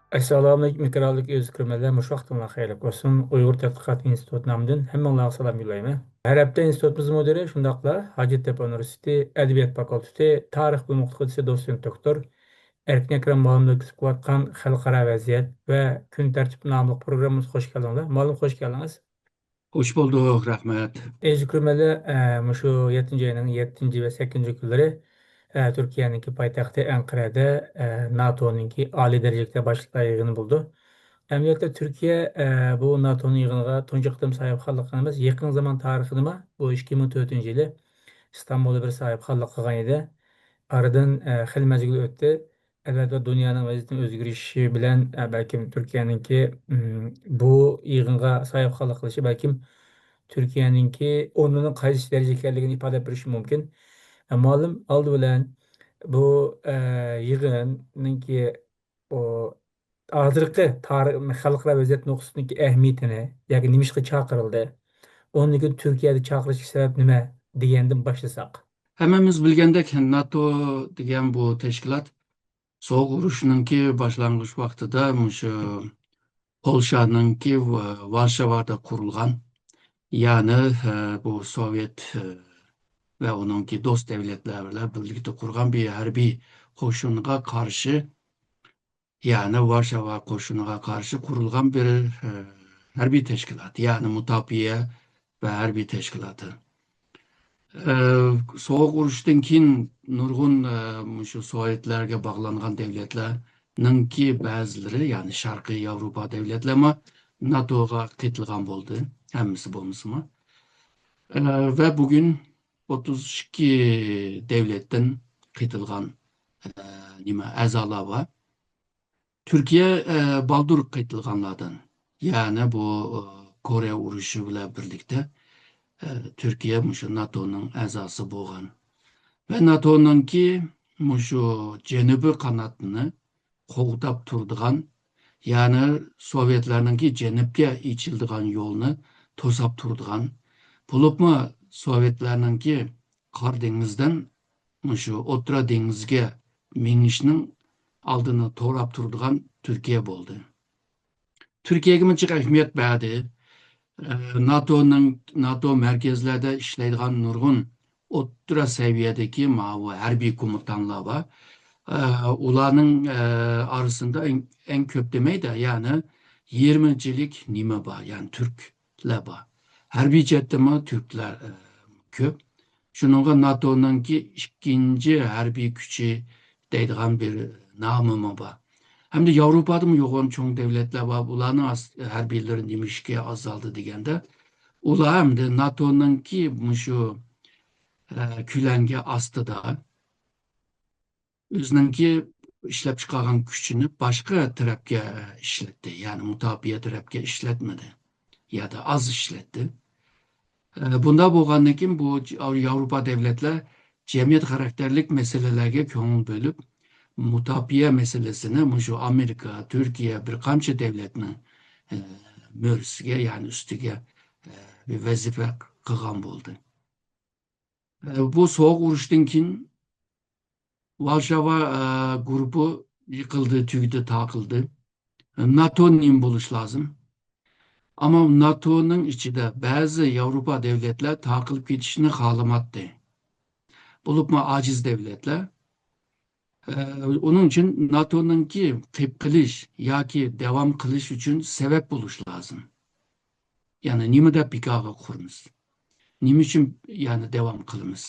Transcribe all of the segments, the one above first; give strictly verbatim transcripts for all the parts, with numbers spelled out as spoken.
ئەسسالامۇئەلەيكۇم، ئېكرانلىق ئۆز كۆرۈرمەنلەر، مۇشۇ ۋاقتىڭلار خەيرلىك بولسۇن. ئۇيغۇر تەتقىقات ئىنستىتۇتى نامىدىن ھەممىڭلارغا سالام يوللايمەن. ھەر ھەپتە ئىنستىتۇتىمىز مۇدىرى، شۇنداقلا ھاجەتتەپە ئۇنىۋېرسىتېتى ئەدەبىيات فاكۇلتېتى تارىخ بۆلۈم ئوقۇتقۇچىسى، دوتسېنت دوكتور ئەركىن ئەكرەم مۇئەللىم ئۆتكۈزۈپ كېلىۋاتقان خەلقئارا ۋەزىيەت ۋە كۈن تەرتىپى ناملىق پروگراممىمىزغا خوش كەلدىڭلار. مۇئەللىم، خوش كەلدىڭىز. خوش بولدۇق، رەھمەت. ئەزىز كۆرۈرمەنلەر، ئە، مۇشۇ يەتتىنچى ئاينىڭ يەتتىنچى ۋە سەككىزىنچى كۈنلىرى، ئە، تۈركىيەنىڭكى پايتەختى ئەنقەرەدە، ئە، ناتونىڭكى ئالىي دەرىجىلىك باشلىقلار يىغىنى بولىدۇ. ئەمەلىيەتتە تۈركىيە، ئە، بۇ ناتونىڭ يىغىنىغا تۇنجى قېتىم ساھىبخانلىق قىلغان ئەمەس، يېقىن زامان تارىخىدىمۇ بۇ ئىككى مىڭ تۆتىنچى يىلى ئىستانبۇلدا بىر ساھىبخانلىق قىلغان ئىدى. ئارىدىن، ئە، خېلى مەزگىل ئۆتتى. ئەلۋەتتە، دۇنيانىڭ ۋەزىيىتىنىڭ ئۆزگىرىشى بىلەن، ئە، بەلكىم تۈركىيەنىڭكى، ئىم، بۇ يىغىنغا ساھىبخانلىق قىلىشى بەلكىم تۈركىيەنىڭكى ئورنىنىڭ قايسى دەرىجىدە ئىكەنلىكىنى ئىپادىلەپ بېرىشى مۇمكىن. ئە، مۇئەللىم، ئالدى بىلەن بۇ، ئە، يىغىننىڭكى ئۇ ھازىرقى تارىخ، خەلقئارا ۋەزىيەت نۇقتىسىدىكى ئەھمىيىتىنى ياكى نېمىشقا چاقىرىلدى، ئۇنىڭدىن كېيىن تۈركىيەدە چاقىرىشقا سەۋەب نېمە دېگەندىن باشلىساق. ھەممىمىز بىلگەندەك، ناتو دېگەن بۇ تەشكىلات سوغۇق ئۇرۇشنىڭكى باشلانغۇچ ۋاقتىدا مۇشۇ پولشانىڭكى ۋا-، ۋارشاۋادا قۇرۇلغان، يەنى، ئە، بۇ سوۋېت، ئە، ۋە ئۇنىڭكى دوست دەۋلەتلەر بىلەن بىرلىكتە قۇرغان بىر ھەربىي قوشۇنغا قارشى، يەنى ۋارشاۋا قوشۇنىغا قارشى قۇرۇلغان بىر، ئە، ھەربىي تەشكىلات، يەنى مۇداپىئە ۋە ھەربىي تەشكىلاتى. ئە، سوغۇق ئۇرۇشتىن كېيىن نۇرغۇن، ئە، مۇشۇ سوۋېتلەرگە باغلانغان دەۋلەتلەرنىڭكى بەزىلىرى، يەنى شەرقىي ياۋروپا دەۋلەتلەرمۇ ناتوغا قېتىلغان بولدى، ھەممىسى بولمىسىمۇ. ئە، ۋە بۈگۈن ئوتتۇز ئىككى دەۋلەتتىن قېتىلغان، ئە، نېمە، ئەزالار بار. تۈركىيە، ئە، بالدۇر قېتىلغانلاردىن. يەنى بۇ، ئە، كورېيە ئۇرۇشى بىلەن بىرلىكتە، ئە، تۈركىيە مۇشۇ ناتونىڭ ئەزاسى بولغان. ۋە ناتونىڭكى مۇشۇ جەنۇبىي قاناتىنى قوغداپ تۇرىدىغان، يەنى سوۋېتلارنىڭكى جەنۇبكە ئېچىلىدىغان يولنى توساپ تۇرىدىغان، بولۇپمۇ سوۋېتلارنىڭكى قارا دېڭىزدىن مۇشۇ ئوتتۇرا دېڭىزگە مېڭىشنىڭ ئالدىنى توراپ تۇرىدىغان تۈركىيە بولدى. تۈركىيەگىمۇ جىق ئەھمىيەت بەردى. ئە، ناتونىڭ، ناتو مەركەزلەردە ئىشلەيدىغان نۇرغۇن ئوتتۇرا سەۋىيەدىكى ماۋۇ ھەربىي كومېندانلار بار. ئە، ئۇلارنىڭ، ئە، ئارىسىدا ئەڭ، ئەڭ كۆپ دېمەيدۇ، يەنى يىگىرمىنچىلىك نېمە بار، يەنى تۈركلەر بار. ھەربىي جەھەتتىمۇ تۈركلەر، ئە، كۆپ. شۇنىڭغا ناتونىڭكى ئىككىنچى ھەربىي كۈچى دەيدىغان بىر نامىمۇ بار. ھەمدە ياۋروپادىمۇ يوغان چوڭ دەۋلەتلەر بار. بۇلارنىڭ ئاس-، ھەربىيلىرى نېمىشقا ئازالدى دېگەندە، ئۇلار ھەمدە ناتونىڭكى مۇشۇ، ئە، كۆلەڭگە ئاستىدا ئۆزىنىڭكى ئىشلەپچىقارغان كۈچىنى باشقا تەرەپكە ئىشلەتتى. يەنى مۇداپىئە تەرەپكە ئىشلەتمىدى. يا دا ئاز ئىشلەتتى. ئە، بۇنداق بولغاندىن كېيىن بۇ ياۋروپا دەۋلەتلەر جەمئىيەت خاراكتېرلىك مەسىلىلەرگە كۆڭۈل بۆلۈپ، مۇداپىئە مەسىلىسىنى مۇشۇ ئامېرىكا، تۈركىيە، بىر قانچە دەۋلەتنىڭ، ئە، مۈرىسىگە، يەنى ئۈستىگە، ئە، بىر ۋەزىپە قىلغان بولدى. ئە، بۇ سوغۇق ئۇرۇشتىن كېيىن ۋارشاۋا، ئە، گۇرۇپپا يىقىلدى، تۈگىدى، تاقىلدى. ناتو نېمە بولۇش لازىم؟ ئەمما ناتونىڭ ئىچىدە بەزى ياۋروپا دەۋلەتلەر تاقىلىپ كېتىشنى خالىماتتى. بولۇپمۇ ئاجىز دەۋلەتلەر. ئە، ئۇنىڭ ئۈچۈن ناتونىڭكى قېلىپ قېلىش ياكى داۋام قىلىش ئۈچۈن سەۋەب بولۇش لازىم. يەنى نېمە دەپ بىكارغا قۇرىمىز؟ نېمە ئۈچۈن يەنى داۋام قىلىمىز؟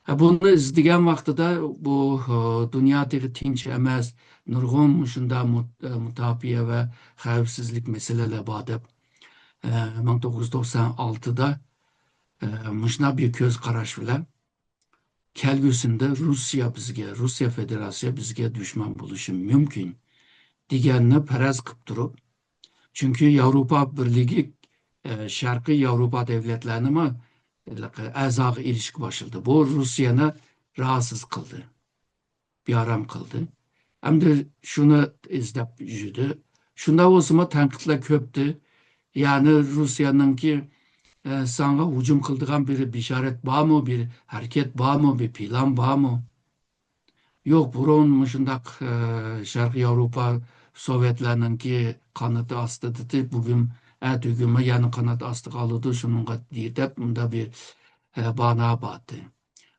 ھە، بۇنى ئىزدىگەن ۋاقتىدا بۇ، ئە، دۇنيا تېخى تىنچ ئەمەس، نۇرغۇن مۇشۇنداق مۇت-، ئە، مۇداپىئە ۋە خەۋپسىزلىك مەسىلىلەر بار دەپ، ئە، مىڭ توققۇز يۈز توقسان ئالتىدا، ئە، مۇشۇنداق بىر كۆز قاراش بىلەن كەلگۈسىدە روسىيە بىزگە، روسىيە فېدېراتسىيە بىزگە دۈشمەن بولۇشى مۇمكىن دېگەننى پەرەز قىلىپ تۇرۇپ، چۈنكى ياۋروپا بىرلىكى، ئە، شەرقىي ياۋروپا دەۋلەتلەرنىمۇ ھېلىقى ئەزاغا ئېلىشقا باشلىدى. بۇ روسىيەنى راھەتسىز قىلدى، بىئارام قىلدى. ئەمدى شۇنى ئىزدەپ يۈردى. شۇنداق بولسىمۇ تەنقىدلەر كۆپتى. يەنى روسىيەنىڭكى، ئە، ساڭا ھۇجۇم قىلىدىغان بىر بېشارەت بارمۇ، بىر ھەرىكەت بارمۇ، بىر پىلان بارمۇ؟ يوق، بۇرۇن مۇشۇنداق، ئە، شەرقىي ياۋروپا سوۋېتلارنىڭكى قانىتى ئاستىدا، بۈگۈن، ئەتىگۈنمۇ يەنە قانات ئاستىغا ئالىدۇ، شۇنىڭغا دەپ مۇنداق بىر، ئە، بانا بارتى.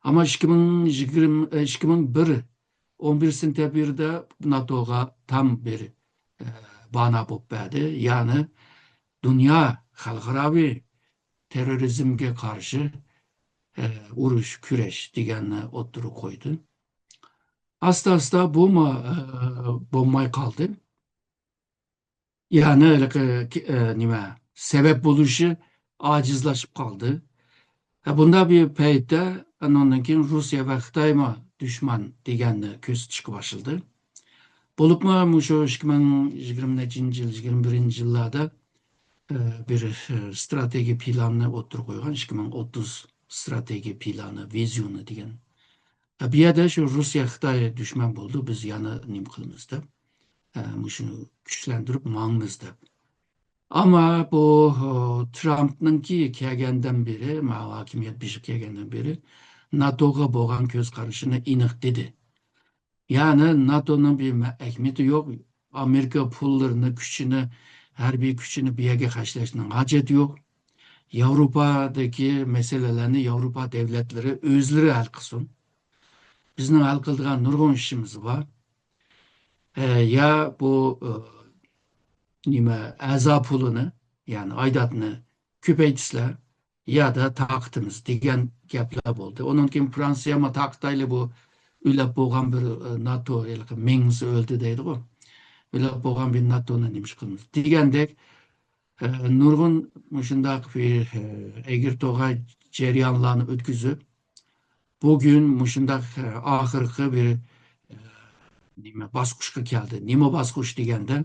ئەمما ئىككى مىڭ يىگىرمە، ئىككى مىڭ بىر، ئون بىر سېنتەبىردە ناتوغا تام بىر، ئە، بانا بولۇپ بەردى. يەنى دۇنيا خەلقئاراۋى تېررورىزمگە قارشى، ئە، ئۇرۇش، كۈرەش دېگەننى ئوتتۇرىغا قويدى. ئاستا-ئاستا بۇمۇ، ئە، بولماي قالدى. يەنى ھېلىقى، ئە، نېمە، سەۋەب بولۇشى ئاجىزلىشىپ قالدى. ھە، بۇنداق بىر پەيتتە، ئانىڭدىن كېيىن روسىيە ۋە خىتايمۇ دۈشمەن دېگەننى كۆرسىتىشكە باشلىدى. بولۇپمۇ مۇشۇ ئىككى مىڭ يىگىرمە نەچچىنچى يىل، يىگىرمە بىرىنچى يىللاردا، ئە، بىر، ئە، ئىستراتېگىيە پىلانىنى ئوتتۇرىغا قويغان، ئىككى مىڭ ئوتتۇز ئىستراتېگىيە پىلانى، ۋىزىيونى دېگەن. ئە، بۇ يەردە شۇ روسىيە، خىتاي دۈشمەن بولدى، بىز يەنە نېمە قىلىمىز دەپ، ئە، مۇشۇنى كۈچلەندۈرۈپ ماڭىمىز دەپ. ئەمما بۇ، ئۇ، ترامپنىڭكى كەلگەندىن بېرى، ماۋۇ ھاكىمىيەت بېشىغا كەلگەندىن بېرى ناتوغا بولغان كۆز قارىشىنى ئېنىق دېدى. يەنى ناتونىڭ بىر مە-، ئەھمىيىتى يوق. ئامېرىكا پۇللىرىنى، كۈچىنى، ھەربىي كۈچىنى بۇ يەرگە خەجلەشنىڭ ھاجەت يوق. ياۋروپادىكى مەسىلىلەرنى ياۋروپا دۆلەتلىرى ئۆزلىرى ھەل قىلسۇن. بىزنىڭ ھەل قىلىدىغان نۇرغۇن ئىشىمىز بار. ئە، يا بۇ، ئە، نېمە، ئەزا پۇلىنى، يەنى ئايداتنى كۆپەيتىسىلەر، يا دا تارقىتىمىز دېگەن گەپلەر بولدى. ئۇنىڭدىن كېيىن فرانسىيە ما تارقىتايلى بۇ ئۆلۈپ بولغان بىر، ئە، ناتو، ھېلىقى مېڭزى ئۆلدى دەيدىغۇ. ئۆلۈپ بولغان بىر ناتونى نېمە ئىش قىلىمىز دېگەندەك، ئە، نۇرغۇن مۇشۇنداق بىر، ئە، ئەگرى توغاي جەريانلارنى ئۆتكۈزۈپ، بۈگۈن مۇشۇنداق، ئە، ئاخىرقى بىر، ئە، نېمە باسقۇچقا كەلدى. نېمە باسقۇچ دېگەندە،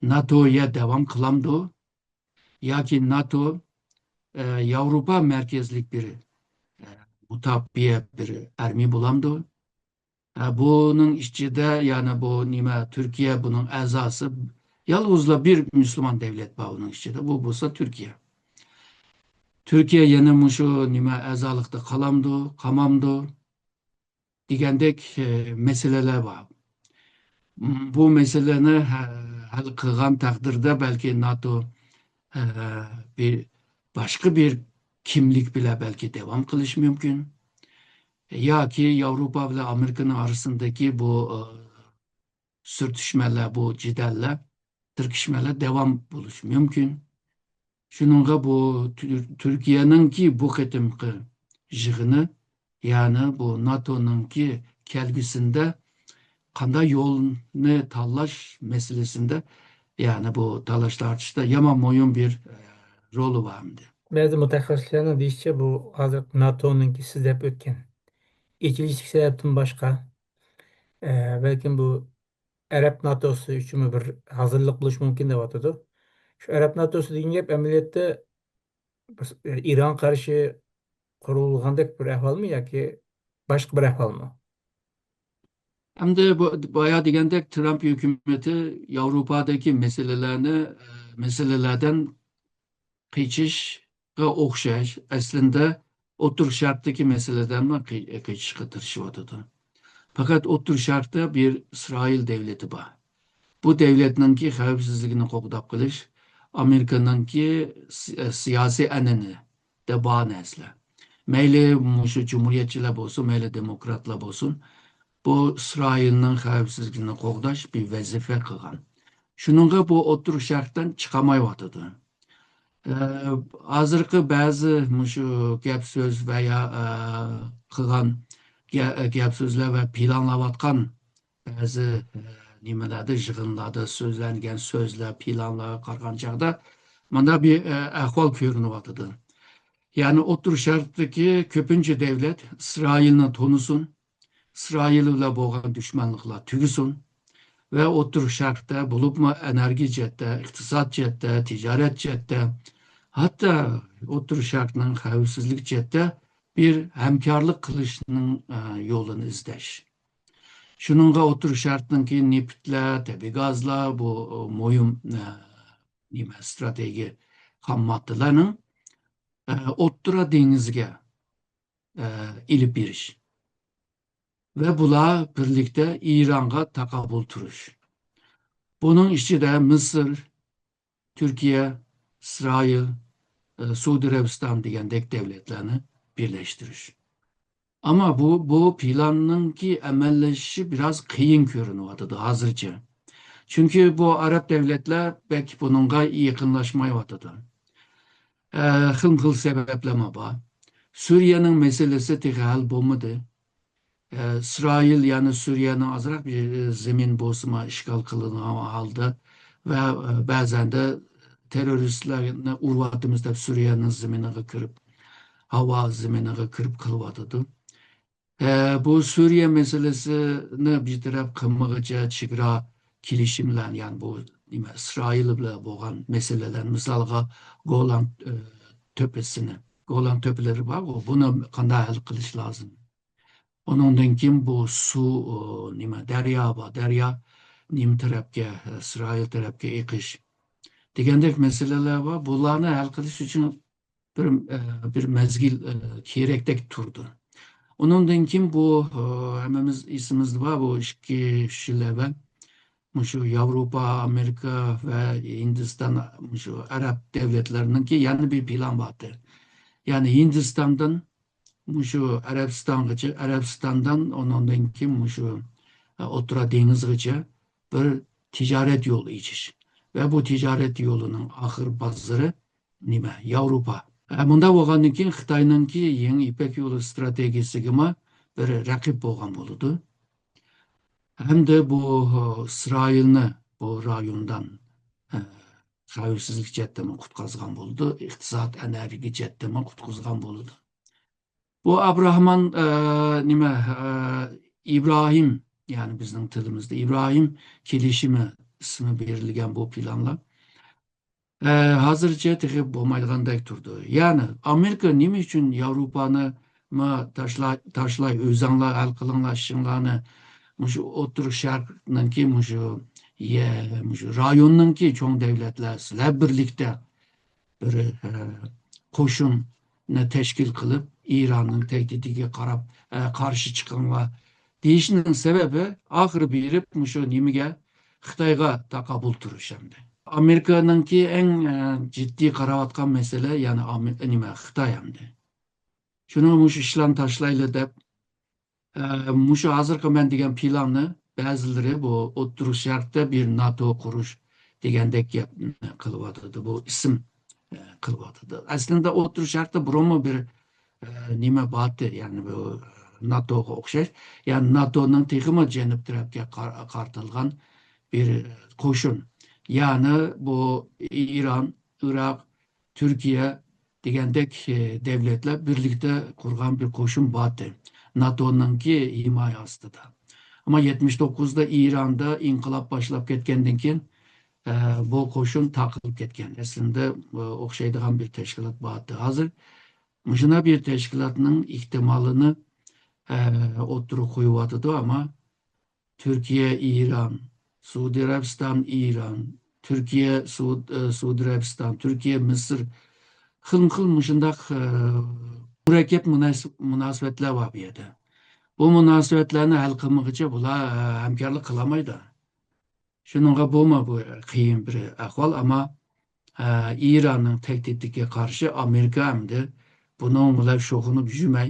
ناتو يا داۋام قىلامدۇ، ياكى ناتو، ئە، ياۋروپا مەركەزلىك بىر، ئە، مۇداپىئە بىر ئارمىيە بولامدۇ؟ ئە، بۇنىڭ ئىچىدە يەنە بۇ نېمە، تۈركىيە بۇنىڭ ئەزاسى. يالغۇزلا بىر مۇسۇلمان دۆلەت بار ئۇنىڭ ئىچىدە، بۇ بولسا تۈركىيە. تۈركىيە يەنە مۇشۇ نېمە ئەزالىقتا قالامدۇ، قالمامدۇ دېگەندەك، ئە، مەسىلىلەر بار. م، بۇ مەسىلىنى ھە-، ھەل قىلغان تەقدىردە بەلكى ناتو، ئە، بىر باشقا بىر كىملىك بىلەن بەلكى داۋام قىلىشى مۇمكىن. ياكى ياۋروپا بىلەن ئامېرىكىنىڭ ئارىسىندىكى بۇ، ئە، سۈرتۈشمەلەر، بۇ جېدەللەر، تىركىشمەلەر داۋام بولۇشى مۇمكىن. شۇنىڭغا بۇ تۈر-، تۈركىيەنىڭكى بۇ قېتىمقى يىغىنى، يەنى بۇ ناتونىڭكى كەلگۈسىندە قانداق يولنى تاللاش مەسىلىسىندە، يەنى بۇ تاللاش تارتىشتا يامان مۇھىم بىر، ئە، رولى بار ئەمدى. بەزى مۇتەخەسسىسلەرنىڭ دېيىشىچە، بۇ ھازىر ناتونىڭكى سىز دەپ ئۆتكەن ئېچىلىشلىق سەۋەبتىن باشقا، ئە، بەلكىم بۇ ئەرەب ناتوسى ئۈچۈنمۇ بىر ھازىرلىق بولۇشى مۇمكىن دەۋاتىدۇ. شۇ ئەرەب ناتوسى دېگەن گەپ ئەمەلىيەتتە بىر، ئىرانغا قارشى قۇرۇلغاندەك بىر ئەھۋالمۇ ياكى باشقا بىر ئەھۋالمۇ؟ ئەمدى بۇ، بايا دېگەندەك، ترامپ ھۆكۈمىتى ياۋروپادىكى مەسىلىلەرنى، ئە، مەسىلىلەردىن قېچىشقا ئوخشاش، ئەسلىندە ئوتتۇرا شەرقتىكى مەسىلىدىنمۇ قې-، قېچىشقا تىرىشىۋاتىدۇ. پەقەت ئوتتۇرا شەرقتە بىر ئىسرائىل دۆلىتى بار. بۇ دۆلەتنىڭكى خەۋپسىزلىكىنى قوغداپ قېلىش ئامېرىكىنىڭكى سى-، سىياسىي ئەنئەنىدە بار نەرسىلەر. مەيلى مۇشۇ جۇمھۇرىيەتچىلەر بولسۇن، مەيلى دېموكراتلار بولسۇن، بۇ ئىسرائىلنىڭ خەۋپسىزلىكىنى قوغداش بىر ۋەزىپە قىلغان. شۇنىڭغا بۇ ئوتتۇرا شەرقتىن چىقالمايۋاتىدۇ. ئە، ھازىرقى بەزى مۇشۇ گەپ سۆز ۋە يا، ئە، قىلغان گە-، گەپ سۆزلەر ۋە پىلانلاۋاتقان بەزى، ئە، نېمىلەردە، يىغىنلاردا سۆزلەنگەن سۆزلەر، پىلانلارغا قارىغان چاغدا مانا بىر، ئە، ئەھۋال كۆرۈنۈۋاتىدۇ. يەنى ئوتتۇرا شەرقتىكى كۆپىنچە دۆلەت ئىسرائىلنى تونۇسۇن، ئىسرائىل بىلەن بولغان دۈشمەنلىكلەر تۈگىسۇن ۋە ئوتتۇرا شەرقتە، بولۇپمۇ ئېنېرگىيە جەھەتتە، ئىقتىساد جەھەتتە، تىجارەت جەھەتتە، ھەتتا ئوتتۇرا شەرقنىڭ خەۋپسىزلىك جەھەتتە بىر ھەمكارلىق قىلىشنىڭ، ئە، يولىنى ئىزدەش. شۇنىڭغا ئوتتۇرا شەرقنىڭكى نېفىتلەر، تەبىئىي گازلار، بۇ، ئە، مۇھىم، ئە، نېمە، ئىستراتېگىيە خام ماددىلارنىڭ، ئە، ئوتتۇرا دېڭىزگە، ئە، ئېلىپ بېرىش. ۋە بۇلار بىرلىكتە ئىرانغا تاقابىل تۇرۇش. بۇنىڭ ئىچىدە مىسىر، تۈركىيە، ئىسرائىل، ئە، سەئۇدى ئەرەبىستان دېگەندەك دەۋلەتلەرنى بىرلەشتۈرۈش. ئەمما بۇ، بۇ پىلاننىڭكى ئەمەلىيلىشىشى بىراز قىيىن كۆرۈنۈۋاتىدۇ ھازىرچە. چۈنكى بۇ ئەرەب دەۋلەتلەر بەك بۇنىڭغا يېقىنلاشمايۋاتىدۇ. ئە، خىلمۇ خىل سەۋەبلەرمۇ بار. سۈرىيەنىڭ مەسىلىسى تېخى ھەل بولمىدى. ئە، ئىسرائىل، يەنى سۈرىيەنىڭ ئازراق بىر، ئە، زېمىن بولسىمۇ ئىشغال قىلىنغان ھالدا ۋە، ئە، بەزەندە تېررورىستلارنى ئۇرۇۋاتىمىز دەپ سۈرىيەنىڭ زېمىنىغا كىرىپ، ھاۋا زېمىنىغا كىرىپ قىلىۋاتىدۇ. ئە، بۇ سۈرىيە مەسىلىسىنى بىر تەرەپ قىلمىغىچە چېگرا كېلىشىملەرنى، يەنى بۇ نېمە، ئىسرائىل بىلەن بولغان مەسىلىلەرنى، مىسالغا گولان، ئە، تۆپىسىنى، گولان تۆپىلىرى بارغۇ، بۇنى قانداق ھەل قىلىش لازىم؟ ئۇنىڭدىن كېيىن بۇ سۇ، ئۇ، نېمە، دەريا بار، دەريا نېمە تەرەپكە، ئىسرائىل تەرەپكە ئېقىش دېگەندەك مەسىلىلەر بار. بۇلارنى ھەل قىلىش ئۈچۈن بىر، ئە، بىر مەزگىل، ئە، كېرەكتەك تۇرىدۇ. ئۇنىڭدىن كېيىن بۇ، ئە، ھەممىمىز ئېسىمىزدە بار، بۇ ئىككى، ئۈچ يىل ئەۋۋەل مۇشۇ ياۋروپا، ئامېرىكا ۋە ھىندىستان، مۇشۇ ئەرەب دەۋلەتلىرىنىڭكى يەنە بىر پىلان بارتى. يەنى ھىندىستاندىن مۇشۇ ئەرەبىستانغىچە، ئەرەبىستاندىن ئۇنىڭدىن كېيىن مۇشۇ، ئە، ئوتتۇرا دېڭىزغىچە بىر تىجارەت يولى ئېچىش. ۋە بۇ تىجارەت يولىنىڭ ئاخىر بازىرى نېمە؟ ياۋروپا. ئە، مۇنداق بولغاندىن كېيىن خىتاينىڭكى يېڭى يىپەك يولى ئىستراتېگىيىسىگىمۇ بىر رەقىب بولغان بولىدۇ. ھەمدە بۇ، ئىسرائىلنى بۇ رايوندىن، ئە، خەۋپسىزلىك جەھەتتىنمۇ قۇتقۇزغان بولىدۇ، ئىقتىساد، ئەنئەنىۋى جەھەتتىنمۇ قۇتقۇزغان بولىدۇ. بۇ ئابراھمان، ئە، نېمە، ئە، ئىبراھىم، يەنى بىزنىڭ تىلىمىزدا ئىبراھىم كېلىشىمى ئىسمى بېرىلگەن بۇ پىلانلار، ئە، ھازىرچە تېخى بولمايدىغاندەك تۇرىدۇ. يەنى ئامېرىكا نېمە ئۈچۈن ياۋروپانى ما تاشلا-، تاشلاي، ئۆزەڭلار ھەل قىلىڭلار ئىشىڭلارنى، مۇشۇ ئوتتۇرا شەرقنىڭكى، مۇشۇ، يە-، مۇشۇ رايوننىڭكى چوڭ دەۋلەتلەر سىلەر بىرلىكتە بىر، ئە، قوشۇننى تەشكىل قىلىپ، ئىراننىڭ تەھدىتىگە قاراپ، ئە، قارشى چىقىڭلار دېيىشنىڭ سەۋەبى، ئاخىرى بېرىپ مۇشۇ نېمىگە، خىتايغا تاقابىل تۇرۇش ئەمدى. ئامېرىكانىڭكى ئەڭ، ئە، جىددىي قاراۋاتقان مەسىلە، يەنى ئامېر-، نېمە، خىتاي ئەمدى. شۇنىڭ مۇشۇ ئىشلارنى تاشلايلى دەپ، ئە، مۇشۇ ھازىرقى مەن دېگەن پىلاننى بەزىلىرى بۇ ئوتتۇرا شەرقتە بىر ناتو قۇرۇش دېگەندەك گەپ قىلىۋاتىدۇ. بۇ ئىسىم، ئە، قىلىۋاتىدۇ. ئەسلىندە ئوتتۇرا شەرقتە بۇرۇنمۇ بىر، ئە، نېمە بارتى، يەنى بۇ ناتوغا ئوخشاش. يەنى ناتونىڭ تېخىمۇ جەنۇب تەرەپكە قار-، قارىتىلغان بىر قوشۇن. يەنى بۇ ئىران، ئىراق، تۈركىيە دېگەندەك، ئە، دەۋلەتلەر بىرلىكتە قۇرغان بىر قوشۇن بارتى. ناتونىڭكى ھىمايە ئاستىدا. ئەمما يەتمىش توققۇزدا ئىراندا ئىنقىلاب باشلاپ كەتكەندىن كېيىن، ئە، بۇ قوشۇن تاقىلىپ كەتكەن. ئەسلىندە، ئە، ئوخشايدىغان بىر تەشكىلات بارتى. ھازىر مۇشۇنداق بىر تەشكىلاتنىڭ ئېھتىمالىنى، ئە، ئوتتۇرىغا قويۇۋاتىدۇ، ئەمما تۈركىيە، ئىران، سەئۇدى ئەرەبىستان، ئىران، تۈركىيە، سەئۇد-، ئە، سەئۇدى ئەرەبىستان، تۈركىيە، مىسىر، خىلمۇ خىل مۇشۇنداق، ئە، مۇرەككەپ مۇناس-، مۇناسىۋەتلەر بار بۇ يەردە. بۇ مۇناسىۋەتلەرنى ھەل قىلمىغۇچە بۇلار، ئە، ھەمكارلىق قىلالمايدۇ. شۇنىڭغا بۇمۇ بۇ قىيىن بىر ئەھۋال، ئەمما، ئە، ئىراننىڭ تەھدىتىگە قارشى ئامېرىكا ئەمدى بۇنىڭ بىلەن شۇغۇللىنىپ يۈرمەي،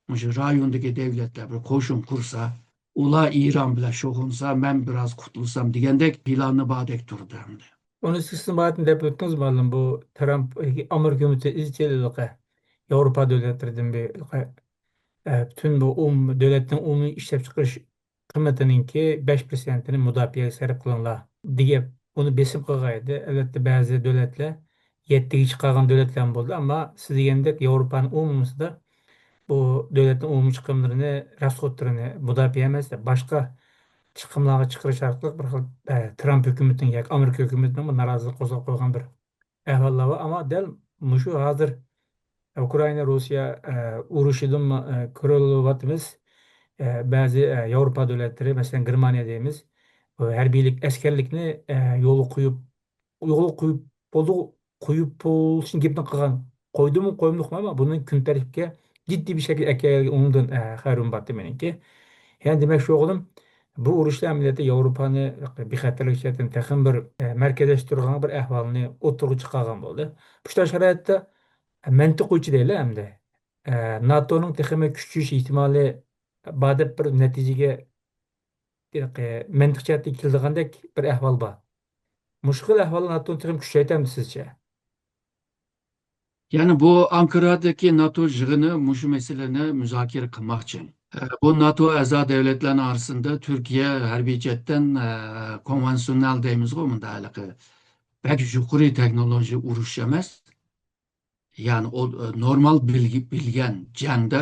مۇشۇ رايوندىكى دەۋلەتلەر بىر قوشۇن قۇرسا، ئۇلار ئىران بىلەن شۇغۇللانسا، مەن بىراز قۇتۇلسام دېگەندەك پىلانى باردەك تۇرىدۇ ئەمدى. ئۇنى سىز مۇئەللىم دەپ ئۆتتىڭىز، مۇئەللىم، بۇ ترامپ، ئامېرىكا ھۆكۈمىتى ئىزچىل ھېلىقى ياۋروپا دۆلەتلىرىدىن بىر ھېلىقى، ئە، پۈتۈن بۇ ئوم-، دۆلەتنىڭ ئومۇمىي ئىشلەپچىقىرىش قىممىتىنىڭكى بەش پىرسەنتىنى مۇداپىئەگە سەرپ قىلىڭلار دېگەن، بۇنى بېسىم قىلغان ئىدى. ئەلۋەتتە، بەزى دۆلەتلەر يەتتىگە چىقارغان دۆلەتلەرمۇ بولدى، ئەمما سىز دېگەندەك ياۋروپانىڭ ئومۇمىسىدا بۇ دۆلەتنىڭ ئومۇمىي چىقىملىرىنى، راسخوتلىرىنى مۇداپىئە ئەمەس، باشقا چىقىملارغا چىقىرىش ئارقىلىق بىر خىل، ئە، ترامپ ھۆكۈمىتىنىڭ ياكى ئامېرىكا ھۆكۈمىتىنىڭ بۇ نارازىلىق قوزغاپ قويغان بىر ئەھۋاللار بار. ئەمما دەل مۇشۇ ھازىر ئۇكرائىنا، روسىيە، ئە، ئۇرۇشىدىن، ئە، كۆرۈۋاتىمىز. ئە، بەزى، ئە، ياۋروپا دۆلەتلىرى، مەسىلەن، گېرمانىيە دەيمىز، بۇ ھەربىيلىك، ئەسكەرلىكنى، ئە، يولغا قويۇپ، يولغا قويۇپ بولدى، قويۇپ بولۇشنى گېپىنى قىلغان. قويدىمۇ، قويمىدىمۇ، ئەمما بۇنى كۈن تەرتىپكە جىددىي بىر شەكىلدە ئەكەلگەن ئۇنىڭدىن، ئە، خەۋىرىم بارتى مېنىڭكى. يەنى دېمەكچى بولغىنىم، بۇ ئۇرۇشتا ئەمەلىيەتتە ياۋروپانى بىخەتەرلىك جەھەتتىن تېخىمۇ بىر، ئە، مەركەزلەشتۈرىدىغان بىر ئەھۋالنى ئوتتۇرىغا چىقارغان بولدى. مۇشۇنداق شارائىتتا مەنتىق بويىچە دەيلى ئەمدى. ئە، ناتونىڭ تېخىمۇ كۈچىيىش ئېھتىمالى بار دەپ بىر نەتىجىگە، مەنتىق جەھەتتىن كېلىدىغاندەك بىر ئەھۋال بار. مۇشۇ خىل ئەھۋال ناتونى تېخىمۇ كۈچەيتەمدۇ سىزچە؟ يەنى بۇ ئانكارادىكى ناتو يىغىنى مۇشۇ مەسىلىنى مۇزاكىرە قىلماقچى. ئە، بۇ ناتو ئەزا دۆلەتلەرنىڭ ئارىسىندا تۈركىيە ھەربىي جەھەتتىن، ئە، كونۋېنسىونېل دەيمىزغۇ، مۇنداق ھېلىقى بەك يۇقىرى تېخنولوگىيە ئۇرۇش ئەمەس. يەنى ئۇ، ئە، نورمال بىلگە-، بىلگەن جەڭدە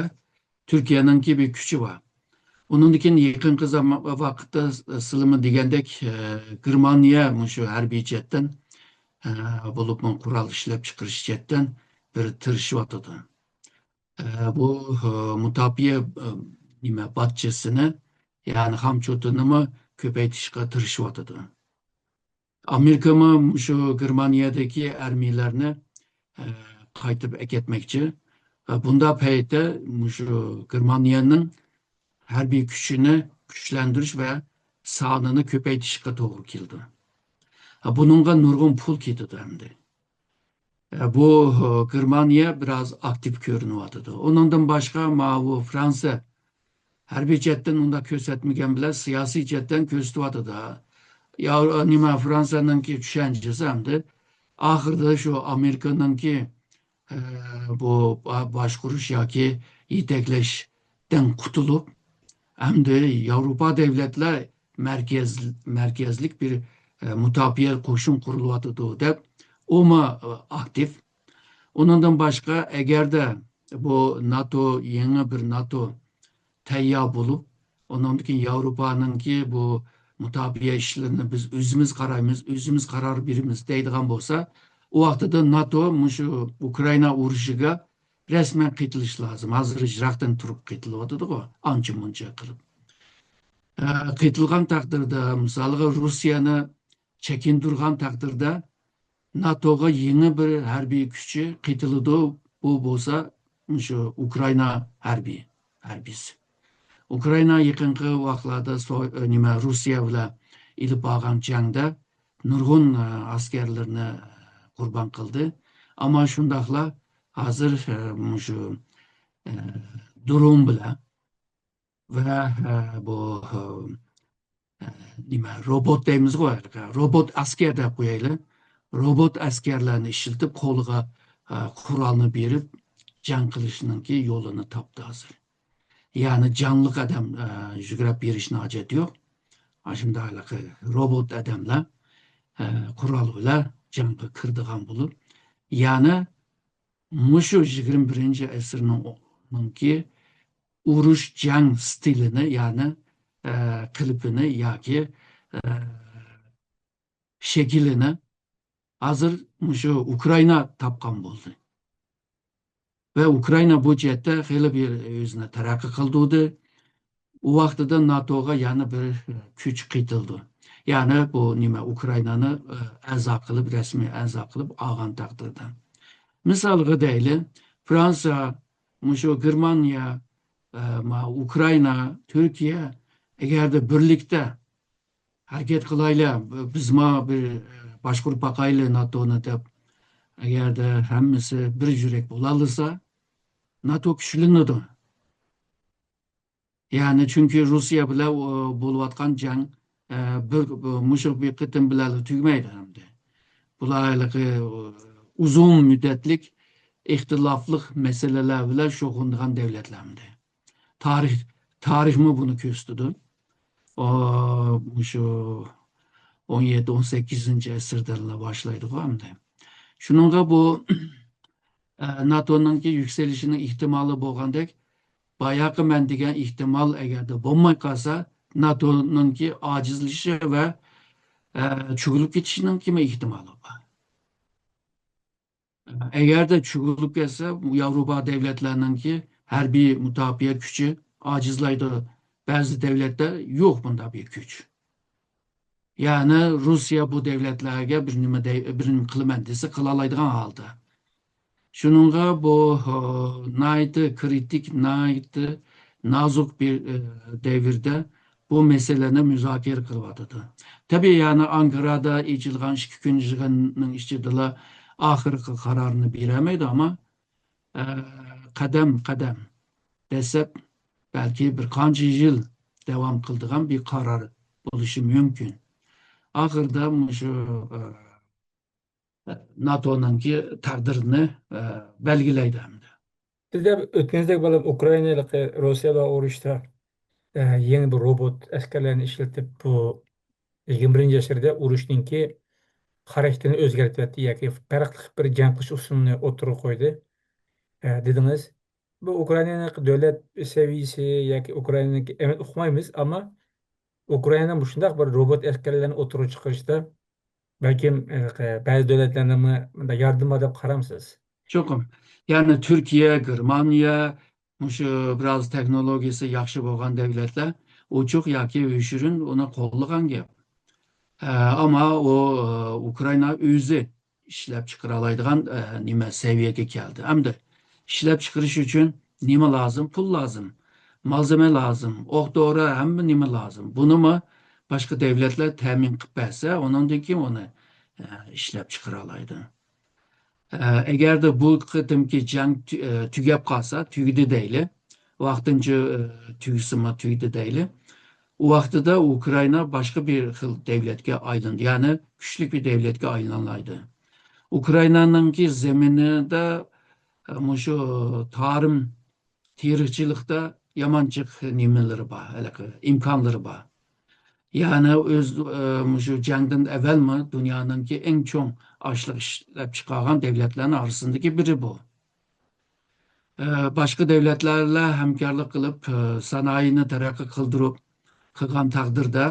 تۈركىيەنىڭكى بىر كۈچى بار. ئۇنىڭدىن كېيىن يېقىنقى زامان، ۋاقىتتا س-، سىلىمۇ دېگەندەك، ئە، گېرمانىيە مۇشۇ ھەربىي جەھەتتىن، ئە، بولۇپمۇ قورال ئىشلەپچىقىرىش جەھەتتىن بىر تىرىشىۋاتىدۇ. ئە، بۇ، ئە، مۇداپىئە، ئە، نېمە، باجچىسىنى، يەنى خامچوتىنىمۇ كۆپەيتىشقا تىرىشىۋاتىدۇ. ئامېرىكىمۇ مۇشۇ گېرمانىيەدىكى ئارمىيەلەرنى، ئە، قايتىپ ئەكەتمەكچى. ۋە بۇنداق پەيتتە مۇشۇ گېرمانىيەنىڭ ھەربىي كۈچىنى كۈچلەندۈرۈش ۋە سانىنى كۆپەيتىشكە توغرا كېلىدۇ. ھە، بۇنىڭغا نۇرغۇن پۇل كېتىدۇ ئەمدى. ئە، بۇ، ئە، گېرمانىيە بىراز ئاكتىپ كۆرۈنۈۋاتىدۇ. ئۇنىڭدىن باشقا، ماۋۇ فرانسىيە ھەربىي جەھەتتىن ئۇنداق كۆرسەتمىگەن بىلەن، سىياسىي جەھەتتىن كۆرسىتىۋاتىدۇ. يا، نېمە، فرانسىيەنىڭكى چۈشەنچىسى ئەمدى ئاخىرىدا شۇ ئامېرىكىنىڭكى، ئە، بۇ با-، باشقۇرۇش ياكى يېتەكلەشتىن قۇتۇلۇپ، ئەمدى ياۋروپا دۆلەتلەر مەركەز-، مەركەزلىك بىر، ئە، مۇداپىئە قوشۇن قۇرۇلۇۋاتىدۇ دەپ، ئۇمۇ، ئە، ئاكتىپ. ئۇنىڭدىن باشقا، ئەگەردە بۇ ناتو، يېڭى بىر ناتو تەييار بولۇپ، ئۇنىڭدىن كېيىن ياۋروپانىڭكى بۇ مۇداپىئە ئىشلىرىنى بىز ئۆزىمىز قارايمىز، ئۆزىمىز قارار بېرىمىز دەيدىغان بولسا، ئۇ ۋاقتىدا ناتو مۇشۇ ئۇكرائىنا ئۇرۇشىغا رەسمەن قېتىلىشى لازىم. ھازىر يىراقتىن تۇرۇپ قېتىلىۋاتىدىغۇ، ئانچە مۇنچە قىلىپ. ئە، قېتىلغان تەقدىردە، مىسالىغا، روسىيەنى چېكىندۈرگەن تەقدىردە، ناتوغا يېڭى بىر ھەربىي كۈچى قېتىلىدۇ. بۇ بولسا مۇشۇ ئۇكرائىنا ھەربىي، ھەربىيسى. ئۇكرائىنا يېقىنقى ۋاقىتلاردا سو-، نېمە، روسىيە بىلەن ئېلىپ بارغان جەڭدە نۇرغۇن، ئە، ئەسكەرلىرىنى قۇربان قىلدى. ئەمما شۇنداقلا ھازىر، ئە، مۇشۇ، ئە، درون بىلەن ۋە، ئە، بۇ، ئە، نېمە، روبوت دەيمىزغۇ، روبوت ئەسكەر دەپ قويايلى. روبوت ئەسكەرلەرنى ئىشلىتىپ، قولىغا، ئە، قورالنى بېرىپ، جەڭ قىلىشنىڭكى يولىنى تاپتى ھازىر. يەنى جانلىق ئادەم، ئە، يۈگرەپ بېرىشنىڭ ھاجەت يوق. ئاشۇنداق روبوت ئادەملەر، ئە، قورال بىلەن جەڭگە كىرىدىغان بولۇپ، يەنى مۇشۇ يىگىرمە بىرىنچى ئەسىرنىڭ، نىڭكى ئۇرۇش جەڭ ستىلىنى، يەنى، ئە، قېلىپىنى ياكى، ئە، شەكلىنى ھازىر مۇشۇ ئۇكرائىنا تاپقان بولدى. ۋە ئۇكرائىنا بۇ جەھەتتە خېلى بىر ئۆزىنى تەرەققىي قىلدۇردى. ئۇ ۋاقتىدا ناتوغا يەنە بىر كۈچ قېتىلدى. يەنى بۇ نېمە، ئۇكرائىنانى، ئە، ئەزا قىلىپ، رەسمىي ئەزا قىلىپ ئالغان تەقدىردە. مىسالغا دەيلى، فرانسىيە، مۇشۇ گېرمانىيە، ئە، ما-، ئۇكرائىنا، تۈركىيە، ئەگەردە بىرلىكتە ھەرىكەت قىلايلى، بىزمۇ بىر، ئە، باشقۇرۇپ باقايلى ناتونى دەپ، ئەگەردە ھەممىسى بىر يۈرەك بولالىسا، ناتو كۈچلىنىدۇ. يەنى چۈنكى روسىيە بىلەن، ئۇ، بولۇۋاتقان جەڭ، ئە، بىر، مۇشۇ بىر قېتىم بىلەنلا تۈگىمەيدۇ ئەمدى. بۇلار ھېلىقى، ئۇ، ئۇزۇن مۇددەتلىك ئىختىلاپلىق مەسىلىلەر بىلەن شۇغۇللىنىدىغان دۆلەتلەر ئەمدى. تارىخ، تارىخمۇ بۇنى كۆرسىتىدۇ. ئۇ، مۇشۇ ئون يەتتە، ئون سەككىزىنچى ئەسىردىنلا باشلايدىغۇ ئەمدى. شۇنىڭغا بۇ، ئە، ناتونىڭكى يۈكسىلىشىنىڭ ئېھتىمالى بولغاندەك، باياقى مەن دېگەن ئېھتىمال ئەگەردە بولماي قالسا، ناتونىڭكى ئاجىزلىشىشى ۋە، ئە، چۆكۈلۈپ كېتىشىنىڭكىمۇ ئېھتىمالى بار. ئەگەردە چۆكۈلۈپ كەتسە، ياۋروپا دۆلەتلەرنىڭكى ھەربىي مۇداپىئە كۈچى ئاجىزلايدۇ. بەزى دۆلەتتە يوق بۇنداق بىر كۈچ. يەنى روسىيە بۇ دۆلەتلەرگە بىر نېمە دەي-، بىر نېمە قىلىمەن دېسە، قىلالايدىغان ھالدا. شۇنىڭغا بۇ، ھە، ناھايىتى كرىتىك، ناھايىتى نازۇك بىر، ئە، دەۋردە بۇ مەسىلىنى مۇزاكىرە قىلىۋاتىدۇ. تەبىئىي، يەنى ئانكارادا ئېچىلغان ئىككى كۈن يىغىننىڭ ئىچىدىلا ئاخىرقى قارارنى بېرەلمەيدۇ، ئەمما، ئە، قەدەم قەدەم، دەسلەپ بەلكى بىر قانچە يىل داۋام قىلىدىغان بىر قارار بولۇشى مۇمكىن. ئاخىرىدا مۇشۇ، ئە، ناتونىڭكى تەقدىرىنى، ئە، بەلگىلەيدۇ ئەمدى. سىز دەپ ئۆتكىنىدەك، بالام، ئۇكرائىنالىق روسىيە بىلەن ئۇرۇشتا، ئە، يېڭى بىر روبوت ئەسكەرلەرنى ئىشلىتىپ، بۇ يىگىرمە بىرىنچى ئەسىردە ئۇرۇشنىڭكى خاراكتېرىنى ئۆزگەرتىۋەتتى ياكى پەرقلىق بىر جەڭ قىلىش ئۇسۇلىنى ئوتتۇرىغا قويدى، ئە، دېدىڭىز. بۇ ئۇكرائىنانىڭ دۆلەت سەۋىيىسى ياكى ئۇكرائىنانىڭكى ئەمەلىيىتىنى ئۇقمايمىز، ئەمما ئۇكرائىنا مۇشۇنداق بىر روبوت ئەسكەرلەرنى ئوتتۇرىغا چىقىرىشتا بەلكىم، ئە، بەزى دۆلەتلەرنىڭ مۇنداق ياردىمى بار دەپ قارامسىز؟ چوقۇم. يەنى تۈركىيە، گېرمانىيە، مۇشۇ بىراز تېخنولوگىيىسى ياخشى بولغان دۆلەتلەر ئوچۇق ياكى يوشۇرۇن ئۇنى قوللىغان گەپ. ئە، ئەمما ئۇ، ئە، ئۇكرائىنا ئۆزى ئىشلەپ چىقىرالايدىغان، ئە، نېمە سەۋىيەگە كەلدى. ئەمدى ئىشلەپ چىقىرىش ئۈچۈن نېمە لازىم؟ پۇل لازىم، مالزېمە لازىم، ئوق دورا، ھەممە نېمە لازىم. بۇنىمۇ باشقا دۆلەتلەر تەمىن قىلىپ بەرسە، ئۇنىڭدىن كېيىن ئۇنى، ئە، ئىشلەپ چىقىرالايدۇ. ئە، ئەگەردە بۇ قېتىمقى جەڭ تۈ-، ئە، تۈگەپ قالسا، تۈگىدى دەيلى، ۋاقتىنچە، ئە، تۈگىسىمۇ تۈگىدى دەيلى، ئۇ ۋاقتىدا ئۇكرائىنا باشقا بىر خىل دۆلەتكە ئايلىنىدۇ، يەنى كۈچلۈك بىر دۆلەتكە ئايلىنالايدۇ. ئۇكرائىنانىڭكى زېمىنىدا، ئە، مۇشۇ تارىم تېرىقچىلىقتا يامان جىق نېمىلىرى بار، ھېلىقى ئىمكانلىرى بار. يەنى ئۆز، ئە، مۇشۇ جەڭدىن ئەۋۋەلمۇ دۇنيانىڭكى ئەڭ چوڭ ئاشلىق ئىشلەپ چىقارغان دۆلەتلەرنىڭ ئارىسىدىكى بىرى بۇ. ئە، باشقا دۆلەتلەر بىلەن ھەمكارلىق قىلىپ، ئە، سانائەتنى تەرەققىي قىلدۇرۇپ قىلغان تەقدىردە،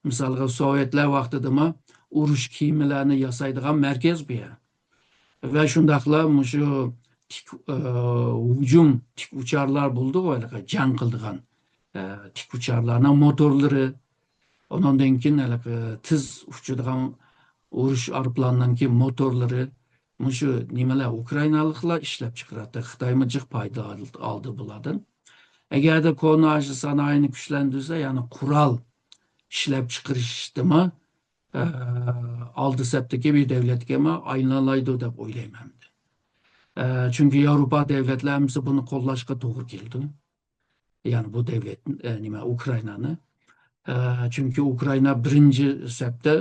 مىسالغا، سوۋېتلار ۋاقتىدىمۇ ئۇرۇش كېمىلەرنى ياسايدىغان مەركەز بۇ يەر. ۋە شۇنداقلا مۇشۇ تىك، ئە، ھۇجۇم تىك ئۇچارلار بولىدىغۇ، ھېلىقى جەڭ قىلىدىغان، ئە، تىك ئۇچارلارنىڭ موتورلىرى، ئۇنىڭدىن كېيىن ھېلىقى تېز ئۇچىدىغان ئۇرۇش ئايروپىلانىنىڭكى موتورلىرى، مۇشۇ نېمىلەر ئۇكرائىنالىقلار ئىشلەپ چىقىراتتى. خىتايمۇ جىق پايدا ئال-، ئالدى بۇلاردىن. ئەگەردە كونا ئاشۇ سانائەتنى كۈچلەندۈرسە، يەنى قورال ئىشلەپ چىقىرىشتىمۇ، ئە، ئالدى سەپتىكى بىر دۆلەتكىمۇ ئايلىنالايدۇ دەپ ئويلايمەن. ئە، چۈنكى ياۋروپا دۆلەتلەر ھەممىسى بۇنى قوللاشقا توغرا كېلىدۇ. يەنى بۇ دۆلەت، ئە، نېمە، ئۇكرائىنانى. ئە، چۈنكى ئۇكرائىنا بىرىنچى سەپتە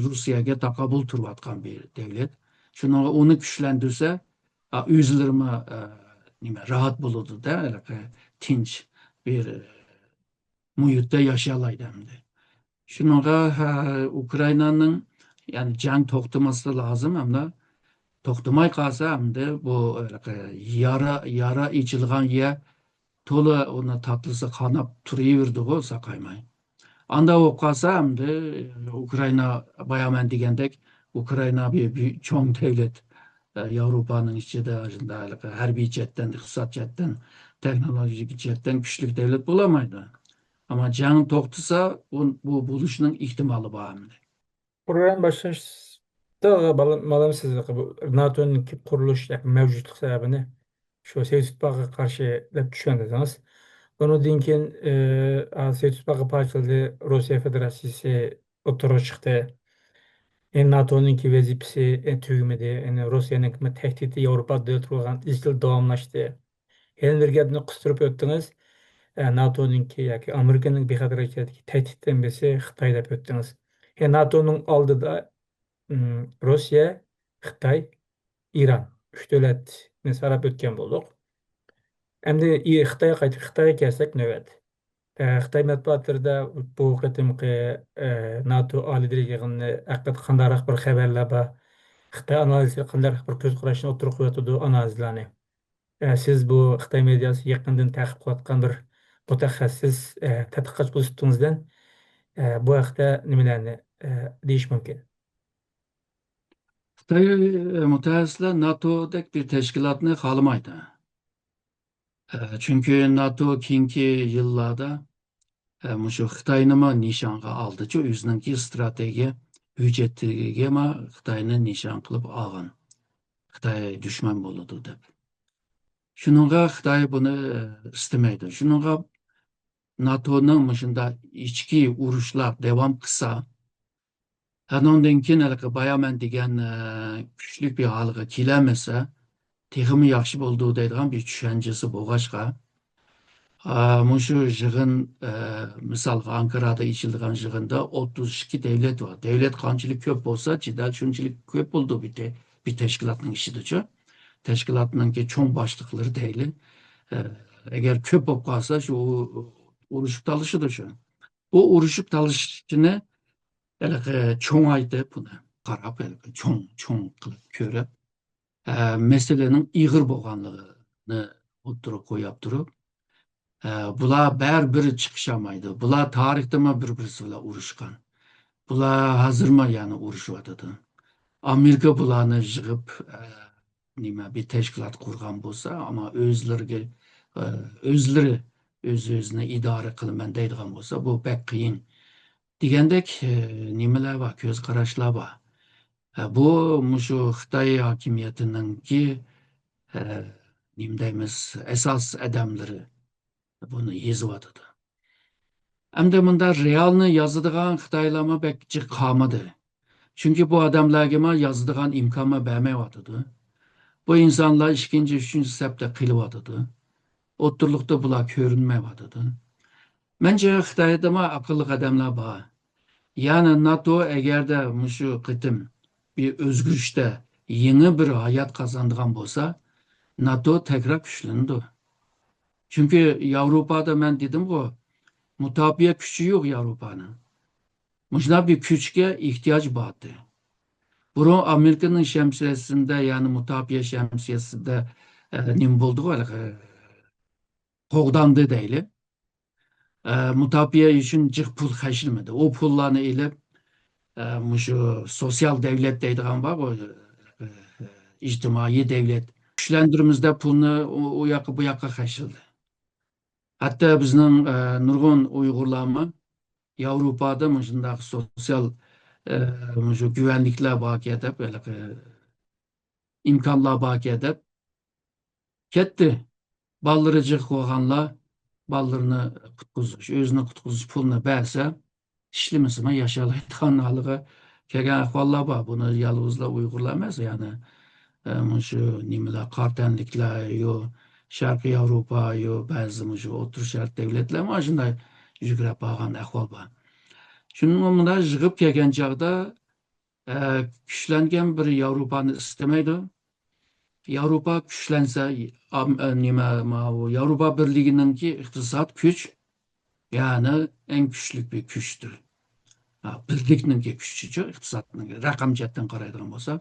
روسىيەگە تاقابىل تۇرۇۋاتقان بىر دۆلەت. شۇنىڭغا ئۇنى كۈچلەندۈرسە، ئا، ئۆزلىرىمۇ، ئە، نېمە، راھەت بولىدۇ-دە، ھېلىقى تىنچ بىر، ئە، مۇھىتتا ياشىيالايدۇ ئەمدى. شۇنىڭغا، ھە، ئۇكرائىنانىڭ، يەنى جەڭ توختىماسلىقى لازىم، ئەمدى توختىماي قالسا، ئەمدى بۇ، ھېلىقى يارا، يارا ئېچىلغان يەر تولا ئۇنى تاتلىسا قاناپ تۇرۇۋېرىدىغۇ ساقايماي. ئانداق بولۇپ قالسا، ئەمدى ئۇكرائىنا، بايا مەن دېگەندەك، ئۇكرائىنا بىر، بىر چوڭ دۆلەت، ئە، ياۋروپانىڭ ئىچىدە شۇنداق ھەربىي جەھەتتىن، ئىقتىساد جەھەتتىن، تېخنولوگىيە جەھەتتىن كۈچلۈك دۆلەت بولالمايدۇ. ئەمما جەڭ توختىسا، بۇ، بۇ بولۇشنىڭ ئېھتىمالى بار ئەمدى. پروگرامما باشلاشتا، بالام، سىز بۇ ناتونىڭكى قۇرۇلۇش ياكى مەۋجۇتلۇق سەۋەبىنى شۇ سوۋېت ئىتتىپاقىغا قارشى دەپ چۈشەندۈردىڭىز. ئۇنىڭدىن كېيىن، ئە، سوۋېت ئىتتىپاقى پارچىلىدى، روسىيە فېدېراتسىيىسى ئوتتۇرىغا چىقتى. ئەمدى ناتونىڭكى ۋەزىپىسى، ئە، تۈگىمىدى. ئەمدى روسىيەنىڭكى تەھدىتى ياۋروپا دۆلەتلىرىگە بولغان ئىزچىل داۋاملاشتى. يەنە بىر گەپنى قىستۇرۇپ ئۆتتىڭىز. ئە، ناتونىڭكى ياكى ئامېرىكىنىڭ بىخەتەر ھەرىكەتتىكى تەھدىتتىن بىرسى خىتاي دەپ ئۆتتىڭىز. يەنى ناتونىڭ ئالدىدا، ئىم، روسىيە، خىتاي، ئىران، ئۈچ دۆلەتنى ساناپ ئۆتكەن بولدۇق. ئەمدى ئى-، خىتايغا قايتىپ، خىتايغا كەلسەك نۆۋەت. ئە، خىتاي مەتبۇئاتلىرىدا بۇ قېتىمقى، ئە، ناتو ئالىي دەرىجە يىغىنى ھەققىدە قانداقراق بىر خەۋەرلەر بار؟ خىتاي ئانالىزلىرى قانداقراق بىر كۆز قاراشنى ئوتتۇرىغا قويۇۋاتىدۇ، ئانالىزلارنى؟ ئە، سىز بۇ خىتاي مېدىياسى يېقىندىن تەقىپ قىلىۋاتقان بىر مۇتەخەسسىس، ئە، تەتقىقاتچى بولۇش سۈپىتىڭىزدىن، ئە، بۇ ھەقتە نېمىلەرنى، ئە، دېيىش مۇمكىن؟ خىتاي، ئە، مۇتەخەسسىسلەر ناتودەك بىر تەشكىلاتنى خالىمايدۇ. ئە، چۈنكى ناتو كېيىنكى يىللاردا، ئە، مۇشۇ خىتاينىمۇ نىشانغا ئالدىچۇ، ئۆزىنىڭكى ئىستراتېگىيە ھۆججىتىگىمۇ خىتاينى نىشان قىلىپ ئالغان. خىتاي دۈشمەن بولىدۇ دەپ. شۇنىڭغا خىتاي بۇنى، ئە، ئىستىمەيدۇ. شۇنىڭغا ناتونىڭ مۇشۇنداق ئىچكى ئۇرۇشلار داۋام قىلسا، ئانىڭدىن كېيىن ھېلىقى بايا مەن دېگەن، ئە، كۈچلۈك بىر ھالغا كېلەلمىسە، تېخىمۇ ياخشى بولىدۇ دەيدىغان بىر چۈشەنچىسى بولغاچقا، ئا، مۇشۇ يىغىن، ئە، مىسالغا ئانكارادا ئېچىلىدىغان يىغىندا ئوتتۇز ئىككى دەۋلەت بار. دەۋلەت قانچىلىك كۆپ بولسا، جېدەل شۇنچىلىك كۆپ بولىدۇ بىر تە-، بىر تەشكىلاتنىڭ ئىچىدىچۇ. تەشكىلاتنىڭكى چوڭ باشلىقلىرى دەيلى. ئە، ئەگەر كۆپ بولۇپ قالسا، شۇ ئۇرۇشۇپ تالىشىدۇ شۇ. بۇ ئۇرۇشۇپ تالىشىشنى ھېلىقى چوڭايتىپ، بۇنى قاراپ، ھېلىقى چوڭ، چوڭ قىلىپ كۆرۈپ، ئە، مەسىلىنىڭ ئېغىر بولغانلىقىنى ئوتتۇرىغا قويۇپ تۇرۇپ، ئە، بۇلار بەرىبىر چىقىشالمايدۇ. بۇلار تارىختىمۇ بىر-بىرسى بىلەن ئۇرۇشقان. بۇلار ھازىرمۇ يەنە ئۇرۇشۇۋاتىدۇ. ئامېرىكا بۇلارنى يىغىپ، ئە، نېمە، بىر تەشكىلات قۇرغان بولسا، ئەمما ئۆزلىرىگە، ئە، ئۆزلىرى ئۆز-ئۆزىنى ئىدارە قىلىمەن دەيدىغان بولسا، بۇ بەك قىيىن. دېگەندەك، ئە، نېمىلەر بار، كۆز قاراشلار بار. ئە، بۇ مۇشۇ خىتاي ھاكىمىيىتىنىڭكى، ئە، نېمە دەيمىز، ئاساس ئادەملىرى بۇنى يېزىۋاتىدۇ. ئەمدى مۇندا رېئالنى يازىدىغان خىتايلارمۇ بەك جىق قالمىدى. چۈنكى بۇ ئادەملەرگىمۇ يازىدىغان ئىمكانمۇ بەرمەيۋاتىدۇ. بۇ ئىنسانلار ئىككىنچى، ئۈچىنچى سەپتە قېلىۋاتىدۇ. ئوتتۇرىلىقتا بۇلار كۆرۈنمەيۋاتىدۇ. مەنچە خىتايدىمۇ ئەقىللىق ئادەملەر بار. يەنى ناتو ئەگەردە مۇشۇ قېتىم بىر ئۆزگىرىشتە يېڭى بىر ھايات قازانىدىغان بولسا، ناتو تەكرار كۈچلىنىدۇ. چۈنكى ياۋروپادا مەن دېدىمغۇ، مۇداپىئە كۈچى يوق ياۋروپانىڭ. مۇشۇنداق بىر كۈچكە ئېھتىياج بار ئىدى. بۇرۇن ئامېرىكىنىڭ شەمسىيەسىندە، يەنى مۇداپىئە شەمسىيەسىندە، ئە، نېمە بولدىغۇ، ھېلىقى قوغداندى دەيلى. ئە، مۇداپىئە ئۈچۈن جىق پۇل خەجلىمىدى. ئۇ پۇللارنى ئېلىپ، ئە، مۇشۇ سوتسىيال دەۋلەت دەيدىغان بارغۇ، ئە، ئىجتىمائىي دەۋلەت كۈچلەندۈرىمىز دەپ پۇلنى ئۇ، ئۇ ياققا، بۇ ياققا خەجلىدى. ھەتتا بىزنىڭ، ئە، نۇرغۇن ئۇيغۇرلارمۇ ياۋروپادا مۇشۇنداق سوتسىيال، ئە، مۇشۇ گۈۋەنلىكلەر باركەن دەپ، ھېلىقى ئىمكانلار باركەن دەپ كەتتى. بالىلىرى جىق بولغانلار بالىلىرىنى قۇتقۇزۇش، ئۆزىنى قۇتقۇزۇش پۇلىنى بەرسە، ئىشلىمىسىمۇ ياشالايدىغان ھالغا كەلگەن ئەھۋاللار بار. بۇنى يالغۇزلا ئۇيغۇرلار ئەمەس، يەنى، ئە، مۇشۇ نېمىلەر، قارا تەنلىكلەر، يو، شەرقىي ياۋروپا، يو، بەزى مۇشۇ ئوتتۇرا شەرق دەۋلەتلەر مانا شۇنداق يۈگرەپ بارغان ئەھۋال بار. شۇنىڭ بىلەن مۇنداق يىغىپ كەلگەن چاغدا، ئە، كۈچلەنگەن بىر ياۋروپانى ئىستىمەيدۇ. ياۋروپا كۈچلەنسە، ئام-، ئە، نېمە، ماۋۇ ياۋروپا بىرلىكىنىڭكى ئىقتىساد كۈچ، يەنى ئەڭ كۈچلۈك بىر كۈچتۇر. ھا، بىرلىكنىڭكى كۈچىچۇ، ئىقتىسادنىڭ رەقەم جەھەتتىن قارايدىغان بولسا.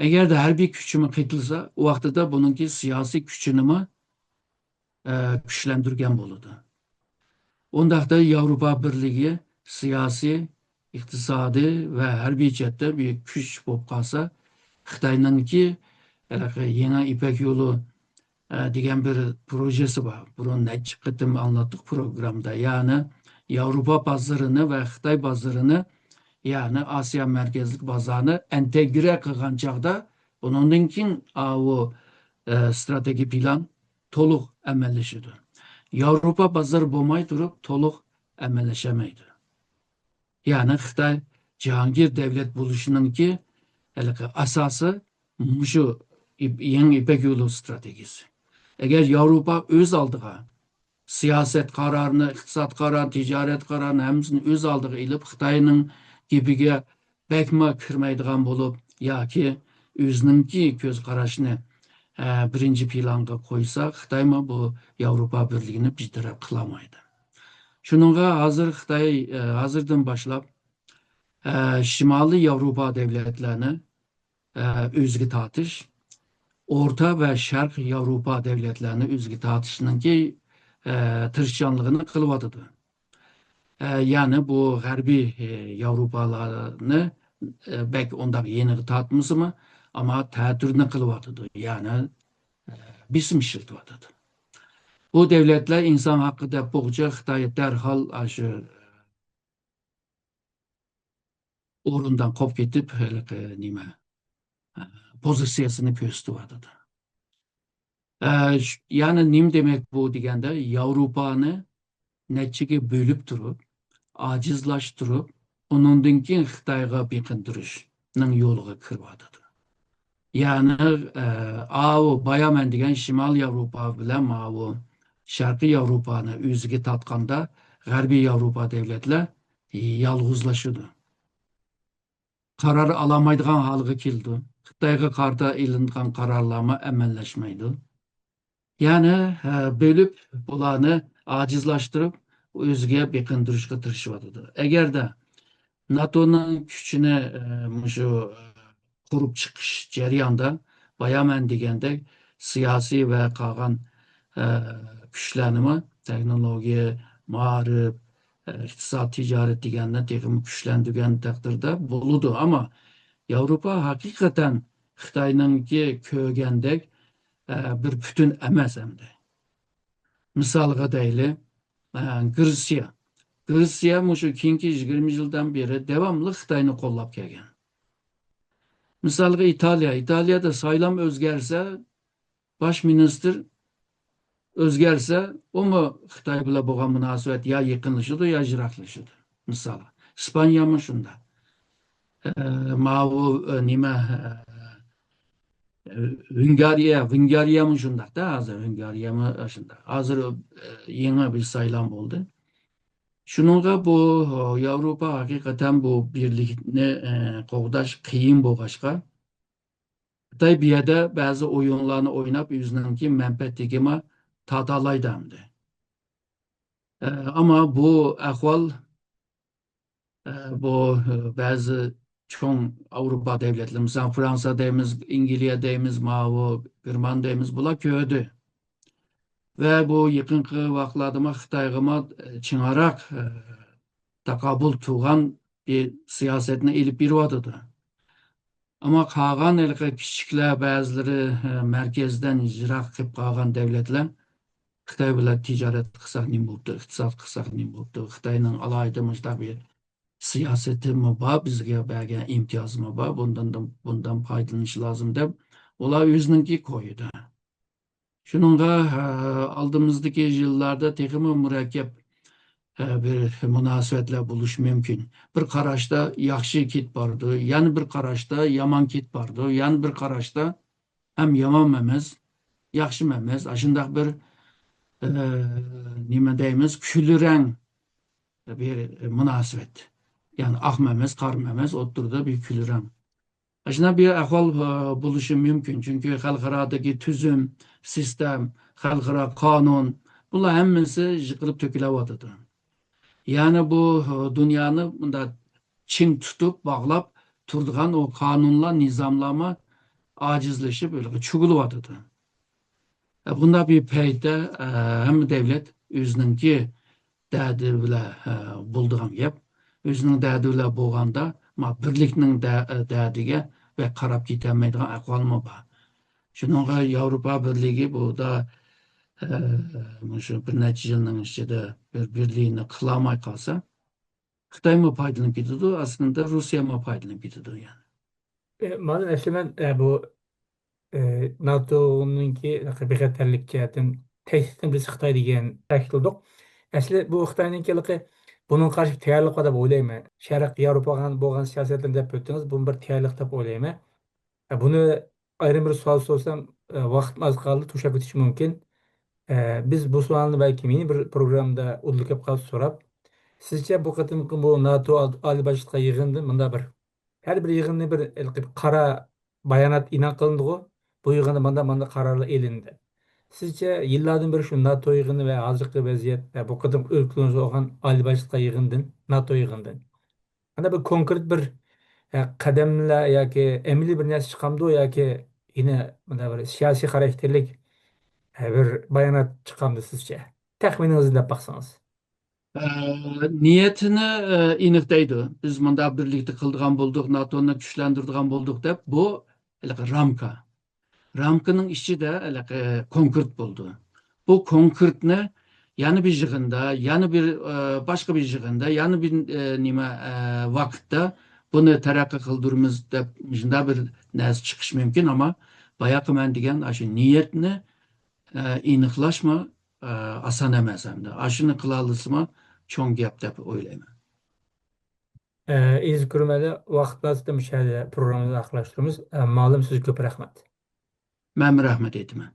ئەگەردە ھەربىي كۈچىمۇ قېتىلسا، ئۇ ۋاقتىدا بۇنىڭكى سىياسىي كۈچىنىمۇ، ئە، كۈچلەندۈرگەن بولىدۇ. ئۇنداقتا ياۋروپا بىرلىكى سىياسىي، ئىقتىسادىي ۋە ھەربىي جەھەتتە بىر كۈچ بولۇپ قالسا، خىتاينىڭكى، ئە، يېڭى يىپەك يولى، ئە، دېگەن بىر پروژېسى بار. بۇرۇن نەچچە قېتىم ئاڭلاتتۇق پروگراممىدا. يەنى ياۋروپا بازىرىنى ۋە خىتاي بازىرىنى، يەنى ئاسىيا مەركەزلىك بازارنى ئىنتېگرە قىلغان چاغدا، ئۇنىڭدىن كېيىن ئاۋۇ، ئە، ئىستراتېگىيە پىلان تولۇق ئەمەللىشىدۇ. ياۋروپا بازىرى بولماي تۇرۇپ تولۇق ئەمەللىشەلمەيدۇ. يەنى خىتاي جاھانگىر دەۋلەت بولۇشىنىڭكى ھېلىقى ئاساسى مۇشۇ يېڭى يىپەك يولى ئىستراتېگىيىسى. ئەگەر ياۋروپا ئۆز ئالدىغا سىياسەت قارارىنى، ئىقتىساد قارارىنى، تىجارەت قارارىنى ھەممىسىنى ئۆز ئالدىغا ئېلىپ، خىتاينىڭ گېپىگە بەكمۇ كىرمەيدىغان بولۇپ ياكى ئۆزىنىڭكى كۆز قاراشىنى، ئە، بىرىنچى پىلانغا قويسا، خىتايمۇ بۇ ياۋروپا بىرلىكىنى بىر تەرەپ قىلالمايدۇ. شۇنىڭغا ھازىر خىتاي، ئە، ھازىردىن باشلاپ، ئە، شىمالىي ياۋروپا دەۋلەتلەرنى، ئە، ئۆزىگە تارتىش، ئورتا ۋە شەرق ياۋروپا دەۋلەتلەرنى ئۆزىگە تارتىشنىڭكى، ئە، تىرىشچانلىقىنى قىلىۋاتىدۇ. ئە، يەنى بۇ غەربىي، ئە، ياۋروپالارنى، ئە، بەك ئۇنداق يېنىغا تارتمىسىمۇ، ئەمما تەتۈرنى قىلىۋاتىدۇ. يەنى، ئە، بېسىم ئىشلىتىۋاتىدۇ. بۇ دەۋلەتلەر ئىنسان ھەققى دەپ بولغۇچە خىتاي دەرھال ئاشۇ ئورنىدىن قوپۇپ كېتىپ، ھېلىقى نېمە، ئە، پوزىتسىيەسىنى كۆرسىتىۋاتىدۇ. ئە، ش-، يەنى نېمە دېمەك بۇ دېگەندە، ياۋروپانى نەچچىگە بۆلۈپ تۇرۇپ، ئاجىزلاشتۇرۇپ، ئۇنىڭدىن كېيىن خىتايغا بېقىندۇرۇشنىڭ يولىغا كىرىۋاتىدۇ. يەنى، ئە، ئاۋۇ بايا مەن دېگەن شىمالىي ياۋروپا بىلەن ماۋۇ شەرقىي ياۋروپانى ئۆزىگە تارتقاندا، غەربىي ياۋروپا دۆلەتلەر يالغۇزلىشىدۇ. قارار ئالالمايدىغان ھالغا كېلىدۇ. خىتايغا قارىتا ئېلىنغان قارارلارمۇ ئەمەللەشمەيدۇ. يەنى، ھە، بۆلۈپ، بۇلارنى ئاجىزلاشتۇرۇپ، ئۆزىگە بېقىندۇرۇشقا تىرىشىۋاتىدۇ. ئەگەردە ناتونىڭ كۈچىنى، ئە، مۇشۇ، ئە، قۇرۇپ چىقىش جەريانىدا، بايا مەن دېگەندەك، سىياسىي ۋە قالغان، ئە، كۈچلەرنىمۇ، تېخنولوگىيە، مائارىپ، ئە، ئىقتىساد، تىجارەت دېگەننى تېخىمۇ كۈچلەندۈرگەن تەقدىردە بولىدۇ. ئەمما ياۋروپا ھەقىقەتەن خىتاينىڭكى كۆرگەندەك، ئە، بىر پۈتۈن ئەمەس ئەمدى. مىسالغا دەيلى، ئە، گرېتسىيە. گرېتسىيە مۇشۇ كېيىنكى يىگىرمە يىلدىن بېرى داۋاملىق خىتاينى قوللاپ كەلگەن. مىسالغا ئىتالىيە. ئىتالىيەدە سايلام ئۆزگەرسە، باش مىنىستىر ئۆزگەرسە، ئۇمۇ خىتاي بىلەن بولغان مۇناسىۋەت يا يېقىنلىشىدۇ، يا يىراقلىشىدۇ. مىسال، ئىسپانىيەمۇ شۇنداق. ئە، ماۋۇ، ئە، نېمە، ئە، ۋېنگرىيە، ۋېنگرىيەمۇ شۇنداقتا، ھازىر ۋېنگرىيەمۇ شۇنداق. ھازىر، ئە، يېڭى بىر سايلام بولدى. شۇنىڭغا بۇ، ياۋروپا ھەقىقەتەن بۇ بىرلىكنى، ئە، قوغداش قىيىن بولغاچقا، خىتاي بۇ يەردە بەزى ئويۇنلارنى ئويناپ، ئۆزىنىڭكى مەنپەئەتىگىمۇ تارتالايدۇ ئەمدى. ئە، ئەمما بۇ ئەھۋال، ئە، بۇ، ئە، بەزى چوڭ ئاۋروپا دۆلەتلىرى، مىسالەن، فرانسا دەيمىز، ئەنگلىيە دەيمىز، ماۋۇ گېرمان دەيمىز، بۇلار كۆردى. ۋە بۇ يېقىنقى ۋاقىتلاردىمۇ خىتايغىمۇ، ئە، چىڭراق، ئە، تاقابىل تۇرغان بىر سىياسەتنى ئېلىپ بېرىۋاتىدۇ. ئەمما قالغان ھېلىقى كىچىكلەر بەزىلىرى، ئە، مەركەزدىن يىراق قېلىپ قالغان دۆلەتلەر خىتاي بىلەن تىجارەت قىلساق نېمە بوپتۇ، ئىقتىساد قىلساق نېمە بوپتۇ، خىتاينىڭ ئالاھىدە مۇشۇنداق بىر سىياسىتىمۇ بار، بىزگە بەرگەن ئىمتىيازىمۇ بار، بۇندىن، بۇندىن پايدىلىنىش لازىم دەپ، ئۇلار ئۆزىنىڭكى كويىدا. شۇنىڭغا، ئە، ئالدىمىزدىكى يىللاردا تېخىمۇ مۇرەككەپ، ئە، بىر مۇناسىۋەتلەر بولۇشى مۇمكىن. بىر قاراشتا ياخشى كېتىپ بارىدۇ، يەنە بىر قاراشتا يامان كېتىپ بارىدۇ، يەنە بىر قاراشتا ھەم يامان ئەمەس، ياخشىمۇ ئەمەس. ئاشۇنداق بىر، ئە، نېمە دەيمىز، كۈلرەڭ بىر مۇناسىۋەت. يەنى ئاقمۇ ئەمەس، قارىمۇ ئەمەس، ئوتتۇرىدا بىر كۈلرەڭ. ئاشۇنداق بىر ئەھۋال، ئە، بولۇشى مۇمكىن. چۈنكى خەلقئارادىكى تۈزۈم، سىستېم، خەلقئارا قانۇن، بۇلار ھەممىسى يىقىلىپ تۆكۈلۈۋاتىدۇ. يەنى بۇ، ئە، دۇنيانى مۇنداق چىڭ تۇتۇپ، باغلاپ تۇرىدىغان ئۇ قانۇنلار، نىزاملارمۇ ئاجىزلىشىپ، چۆكۈلۈۋاتىدۇ. ئە، بۇنداق بىر پەيتتە، ئە، ھەممە دۆلەت ئۆزىنىڭكى دەردى بىلەن، ئە، بولىدىغان گەپ. ئۆزىنىڭ دەردى بىلەن بولغاندا، ما، بىرلىكنىڭ دە-، دەردىگە بەك قاراپ كېتەلمەيدىغان ئەھۋالمۇ بار. شۇنىڭغا ياۋروپا بىرلىكى بۇدا، ئە، مۇشۇ بىر نەچچە يىلنىڭ ئىچىدە بىر بىرلىكنى قىلالماي قالسا، خىتايمۇ پايدىلىنىپ كېتىدۇ، ئاستىدا روسىيەمۇ پايدىلىنىپ كېتىدۇ يەنى. ئە، مانا ئەسلى مەن، ئە، بۇ، ئە، ناتونىڭكى بىخەتەرلىك جەھەتتىن تەھدىتنى بىز خىتاي دېگەن تەكىتلىدۇق. ئەسلى بۇ خىتاينىڭكى ھېلىقى بۇنىڭغا قارشى تەييارلىق بار دەپ ئويلايمەن. شەرقىي ياۋروپاغا بولغان سىياسەتلىرىنى دەپ ئۆتتىڭىز، بۇمۇ بىر تەييارلىق دەپ ئويلايمەن. ئە، بۇنى ئايرىم بىر سوئال سورىسام، ئە، ۋاقىتمۇ ئاز قالدى، توشۇپ كېتىشى مۇمكىن. ئە، بىز بۇ سوئالنى بەلكىم يەنە بىر پروگراممىدا ئۇدۇل كېلىپ قالسا سوراپ، سىزچە بۇ قېتىمقى بۇ ناتو ئال-، ئالىي باشلىقلار يىغىنىدىن مۇنداق بىر، ھەر بىر يىغىننى بىر ھېلىقى قارا بايانات ئېلان قىلىنىدىغۇ، بۇ يىغىندا مانداق، مانداق قارارلار ئېلىندى. سىزچە يىللاردىن بېرى شۇ ناتو يىغىنى ۋە ھازىرقى ۋەزىيەت ۋە بۇ قېتىمقى ئۆتكۈزۈلۈپ ئالغان ئالىي باشلىقلار يىغىنىدىن، ناتو يىغىنىدىن، مانا بىر كونكرېت بىر، ئە، قەدەملەر ياكى ئەمەلىي بىر نەرسە چىقامدۇ ياكى يەنە مۇنداق بىر سىياسىي خاراكتېرلىك، ئە، بىر بايانات چىقامدۇ سىزچە؟ تەخمىنىڭىزنى دەپ باقسىڭىز. ئە، نىيىتىنى، ئە، ئېنىق دەيدۇ. بىز مۇنداق بىرلىكتە قىلىدىغان بولدۇق، ناتونى كۈچلەندۈرىدىغان بولدۇق دەپ، بۇ ھېلىقى رامكا. رامكىنىڭ ئىچىدە ھېلىقى كونكرېت بولىدۇ. بۇ كونكرېتنى يەنە بىر يىغىندا، يەنە بىر، ئە، باشقا بىر يىغىندا، يەنە بىر، ئە، نېمە، ئە، ۋاقىتتا بۇنى تەرەققىي قىلدۇرىمىز دەپ مۇشۇنداق بىر نەرسە چىقىشى مۇمكىن، ئەمما باياقى مەن دېگەن ئاشۇ نىيەتنى، ئە، ئېنىقلاشمۇ ئاسان ئەمەس ئەمدى. ئاشۇنى قىلالىسىمۇ چوڭ گەپ دەپ ئويلايمەن. ئەزىز كۆرۈرمەنلەر، ۋاقىت بار، مۇشۇ يەردە پروگراممىمىزنى ئاخىرلاشتۇرىمىز. مالىم، سىزگە كۆپ رەھمەت. مەنمۇ رەھمەت ئېيتىمەن.